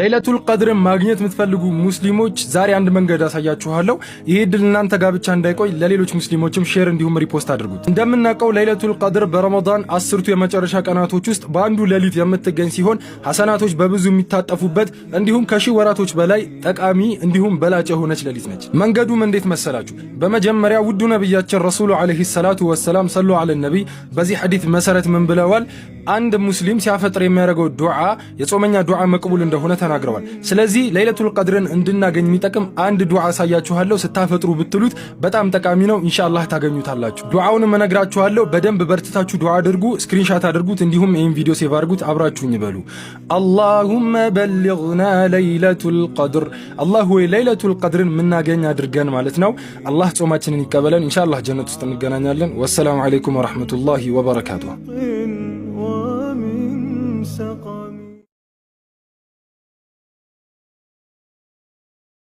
ለይለቱል ቀድርን ማግኘት የምትፈልጉ ሙስሊሞች ዛሬ አንድ መንገድ አሳያችኋለሁ። ይህ እድል እናንተ ጋር ብቻ እንዳይቆይ ለሌሎች ሙስሊሞችም share እንዲሁም repost አድርጉት። እንደምናውቀው ለይለቱል ቀድር በረመዳን 10ቱ የመጨረሻ ቀናቶች ውስጥ በአንዱ ሌሊት የምትገኝ ሲሆን ሐሰናቶች በብዙ የሚታጠፉበት እንዲሁም ከሺህ ወራቶች በላይ ጠቃሚ እንዲሁም በላጭ የሆነች ሌሊት ነች። መንገዱም እንዴት መሰላችሁ? በመጀመሪያ ውዱ ነቢያችን ረሱሉ ዓለይሂ ሰላቱ ወሰላም፣ ሰሉ ዐለ ነቢይ፣ በዚህ ሐዲት መሰረት ምን ብለዋል? አንድ ሙስሊም ሲያፈጥር የሚያደርገው ዱዓ የጾመኛ ዱዓ መቅቡል እንደሆነ ተናግረዋል። ስለዚህ ለይለቱል ቀድርን እንድናገኝ የሚጠቅም አንድ ዱዓ አሳያችኋለሁ። ስታፈጥሩ ብትሉት በጣም ጠቃሚ ነው። ኢንሻአላህ ታገኙታላችሁ። ዱዓውንም እነግራችኋለሁ። በደንብ በርትታችሁ ዱዓ አድርጉ፣ screenshot አድርጉት፣ እንዲሁም ይህን ቪዲዮ save አድርጉት። አብራችሁኝ በሉ። اللهم بلغنا ليلة القدر። አላህ ወይ ለይለቱል ቀድርን የምናገኝ አድርገን ማለት ነው። አላህ ጾማችንን ይቀበለን። ኢንሻአላህ ጀነት ውስጥ እንገናኛለን። ወሰላሙ ዓለይኩም ወረሕመቱላሂ ወበረካቱሁ።